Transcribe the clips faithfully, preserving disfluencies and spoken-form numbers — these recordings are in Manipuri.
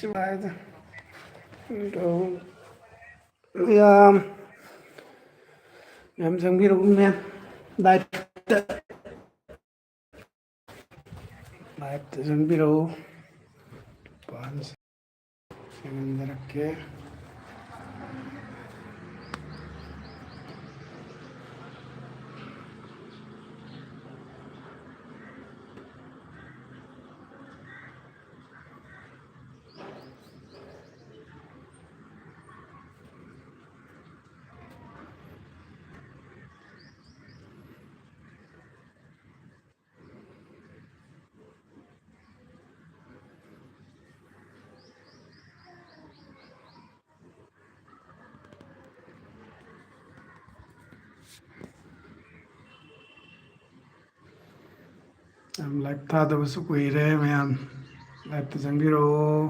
ꯁꯤ ꯚꯥꯏꯗ꯫ ꯑꯗꯣ ꯌꯥꯝ, ꯌꯥꯝ ꯆꯪꯕꯤꯔꯛꯎ ꯃꯦꯝ꯫ ꯂꯥꯏꯚꯇ, ꯂꯥꯏꯚꯇ ꯆꯪꯕꯤꯔꯛꯎ꯫ ꯁꯦꯡꯍꯟꯖꯔꯛꯀꯦ꯫ ꯌꯥꯝ ꯂꯥꯏꯚ ꯊꯥꯗꯕꯁꯨ ꯀꯨꯏꯔꯦ ꯃꯌꯥꯝ꯫ ꯂꯥꯏꯚꯇ ꯆꯪꯕꯤꯔꯛꯑꯣ꯫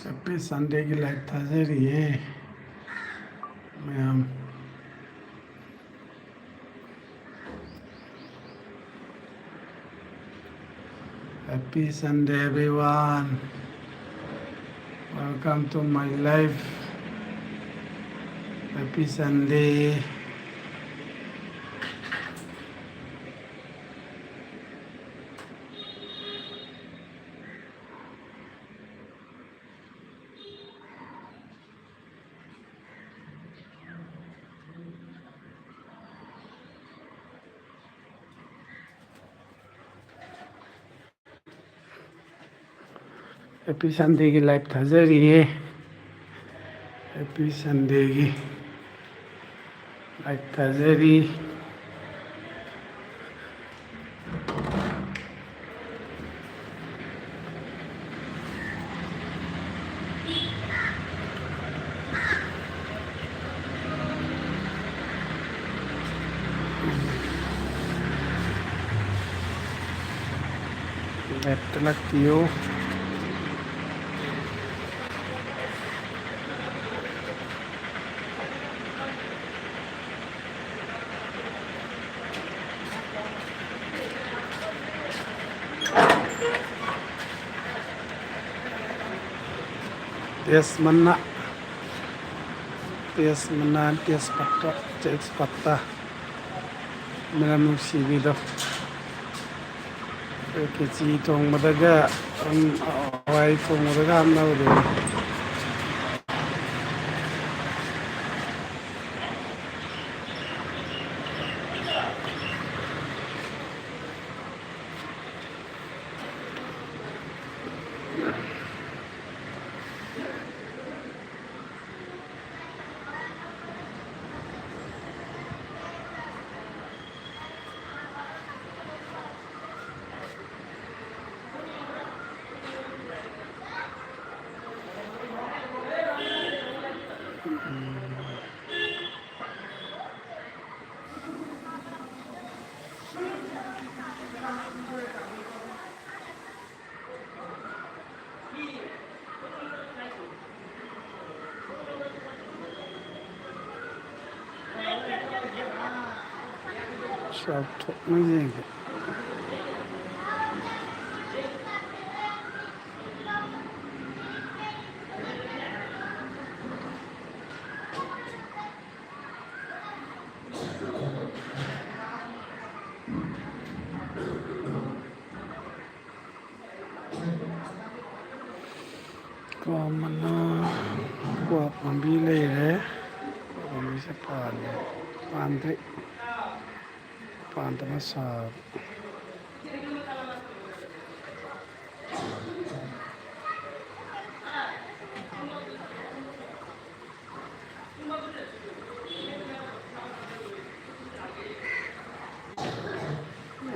Happy Sundayꯒꯤ live ꯊꯥꯖꯔꯤꯌꯦ ꯃꯌꯥꯝ꯫ Happy Sunday, everyone. Welcome to my live. Happy Sunday. Happy Sundayꯒꯤ live ꯊꯥꯖꯔꯤꯌꯦ꯫ Happy Sundayꯒꯤ live ꯊꯥꯖꯔꯤ꯫ Live ꯇ ꯂꯥꯛꯄꯤꯌꯨ꯫ ꯇꯦꯖ ꯃꯅꯥ, ꯇꯦꯖ ꯃꯅꯥ, ꯇꯦꯖ ꯄꯠꯇꯥ, ꯇꯦꯖ ꯄꯠꯇꯥ꯫ ꯃꯅꯝ ꯅꯨꯡꯁꯤꯕꯤꯗꯣ꯫ ꯑꯩꯈꯣꯏ ꯈꯦꯆꯤ ꯊꯣꯡꯕꯗꯒ, ꯎꯝ, ꯍꯋꯥꯏ ꯊꯣꯡꯕꯗꯒ ꯍꯥꯞꯅꯕꯗꯣ꯫ ꯆꯥꯎꯊꯣꯛꯅ ꯌꯦꯡꯒꯦ꯫ ꯀ꯭ꯋꯥ ꯃꯅꯥ, ꯀ꯭ꯋꯥ ꯄꯥꯝꯕꯤ ꯂꯩꯔꯦ꯫ ꯀ꯭ꯋꯥ ꯄꯥꯝꯕꯤꯁꯦ ꯄꯥꯟ-, ꯄꯥꯟꯗ꯭ꯔꯤ꯫ ꯄꯥꯟꯗꯕ ꯁꯥꯕ꯫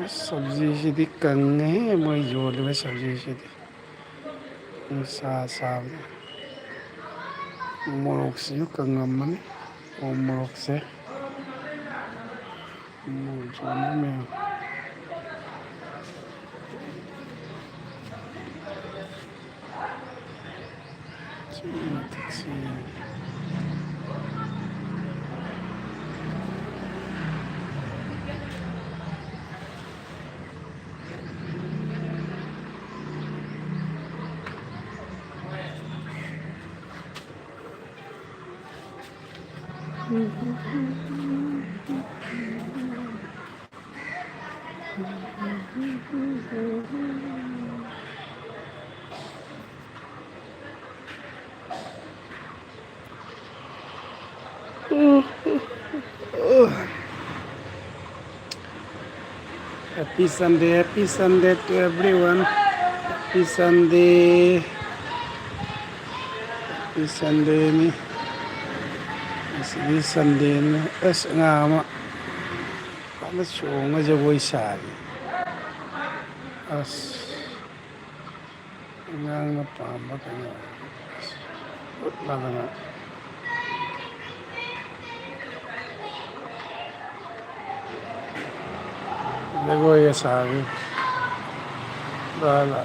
ꯑꯁ, ꯁꯕꯖꯤꯁꯤꯗꯤ ꯀꯪꯉꯦꯍꯦ, ꯃꯣꯏ ꯌꯣꯜꯂꯤꯕ ꯁꯕꯖꯤꯁꯤꯗꯤ꯫ ꯅꯨꯡꯁꯥ ꯁꯥꯕꯅꯦ꯫ ꯃꯣꯔꯣꯛꯁꯤꯁꯨ ꯀꯪꯉꯝꯃꯅꯤ꯫ ꯎ ꯃꯣꯔꯣꯛꯁꯦ꯫ ꯎ ꯃꯣꯔꯣꯛ ꯌꯣꯟꯕ ꯃꯌꯥꯝ꯫ ꯁꯤ ꯃꯊꯛꯁꯤ꯫ Happy Sunday, happy Sunday to everyone. Happy Sunday. Happy Sundayꯅꯤ꯫ ꯉꯁꯤꯗꯤ Sundayꯅꯤ꯫ ꯑꯁ, ꯑꯉꯥꯡ ꯑꯃ ꯐꯖꯅ ꯆꯣꯡꯉ ꯖꯒꯣꯏ ꯁꯥꯔꯤ꯫ ꯑꯁ꯫ ꯑꯉꯥꯡꯅ ꯄꯥꯝꯕ ꯀꯩꯅꯣ ꯎꯠꯂꯗꯅ ꯖꯒꯣꯏꯒ ꯁꯥꯔꯤ꯫ ꯂꯥ ꯂꯥ꯫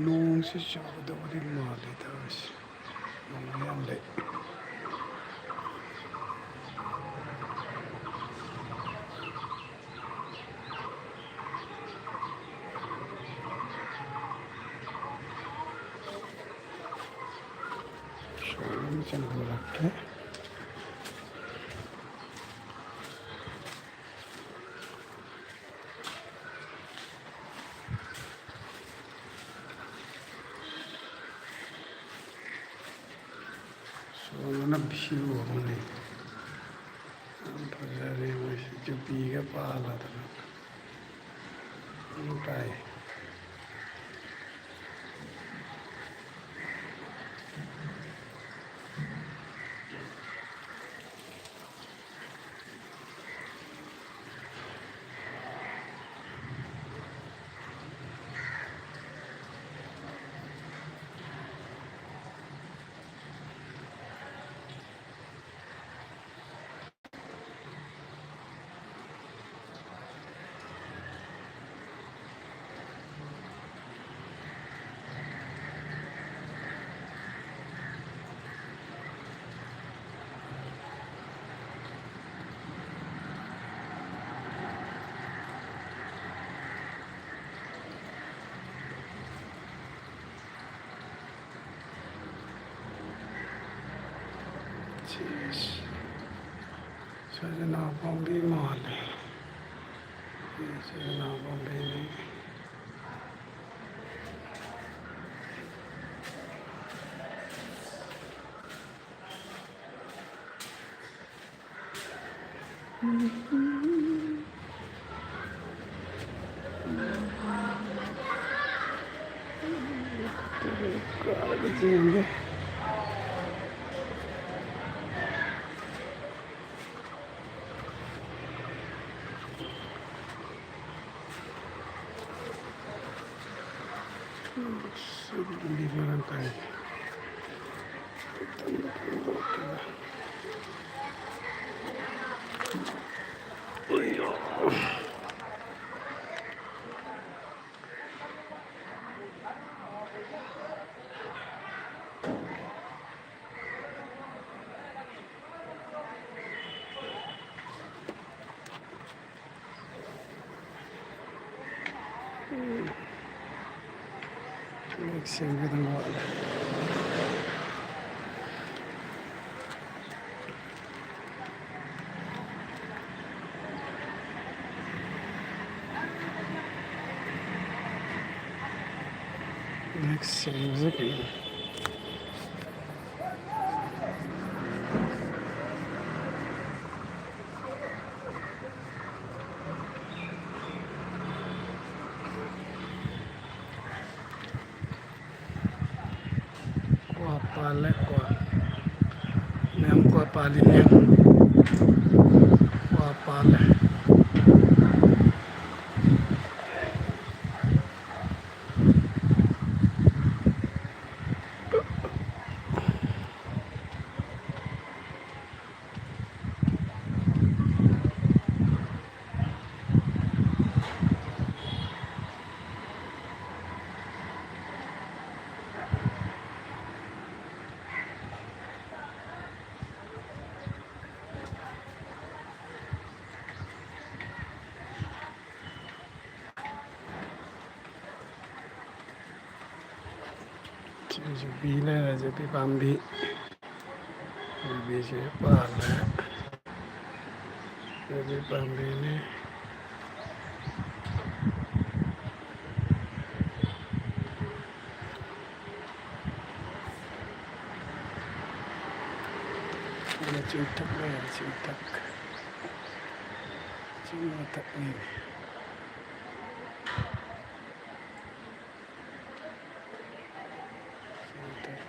ꯅꯣꯡꯁꯤ ꯆꯨꯒꯗꯕꯗꯤ ꯃꯥꯜꯂꯦ ꯇꯧꯔꯤꯁꯦ꯫ ꯅꯣꯡ ꯌꯥꯝ ꯂꯩ꯫ ꯁꯣꯔ ꯑꯃ ꯆꯪꯍꯜꯂꯛꯀꯦ꯫ ꯁꯣꯝꯗꯅ view ꯑꯃꯅꯤ꯫ ꯌꯥꯝ ꯐꯖꯔꯦ ꯃꯣꯏꯁꯤ ꯌꯨꯕꯤꯒ ꯄꯥꯜꯂꯗꯅ꯫ ꯎꯝ, ꯇꯥꯏ꯫ ꯁꯤꯁ, ꯁꯖꯅꯥ ꯄꯥꯝꯕꯤ ꯃꯥꯜꯂꯦ꯫ ꯁꯤ ꯁꯖꯅꯥ ꯄꯥꯝꯕꯤꯅꯤ꯫ ꯑꯁ, ꯑꯗꯨꯗꯤ ꯃꯔꯥꯡ ꯀꯥꯏ꯫ ꯃꯌꯦꯛ ꯁꯦꯡꯕꯗ ꯋꯥꯠꯂꯦ꯫ ꯃꯌꯦꯛ ꯁꯦꯡꯕꯁꯦ ꯀꯩꯅꯣ? ꯀ꯭ꯋꯥ ꯄꯥꯜꯂꯦ, ꯀ꯭ꯋꯥ꯫ ꯃꯌꯥꯝ ꯀ꯭ꯋꯥ ꯄꯥꯜꯂꯤꯅꯦ꯫ ꯀ꯭ꯋꯥ ꯄꯥꯜꯂꯦ꯫ ꯁꯤ ꯌꯨꯕꯤ ꯂꯩꯔꯦ, ꯌꯨꯕꯤ ꯄꯥꯝꯕꯤ꯫ ꯌꯨꯕꯤꯁꯦ ꯄꯥꯜꯂꯦ꯫ ꯌꯨꯕꯤ ꯄꯥꯝꯕꯤꯅꯤ꯫ ꯑꯗꯨꯅ ꯆꯤꯡꯊꯛ ꯂꯩꯔꯦ, ꯆꯤꯡꯊꯛ꯫ ꯆꯤꯡ ꯃꯊꯛꯅꯤ꯫ ꯆꯤꯡꯊꯛ꯫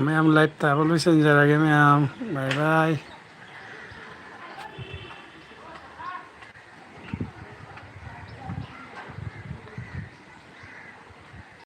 ꯃꯌꯥꯝ live ꯇꯥꯕ ꯂꯣꯏꯁꯤꯟꯖꯔꯒꯦ ꯃꯌꯥꯝ꯫ Bye bye꯫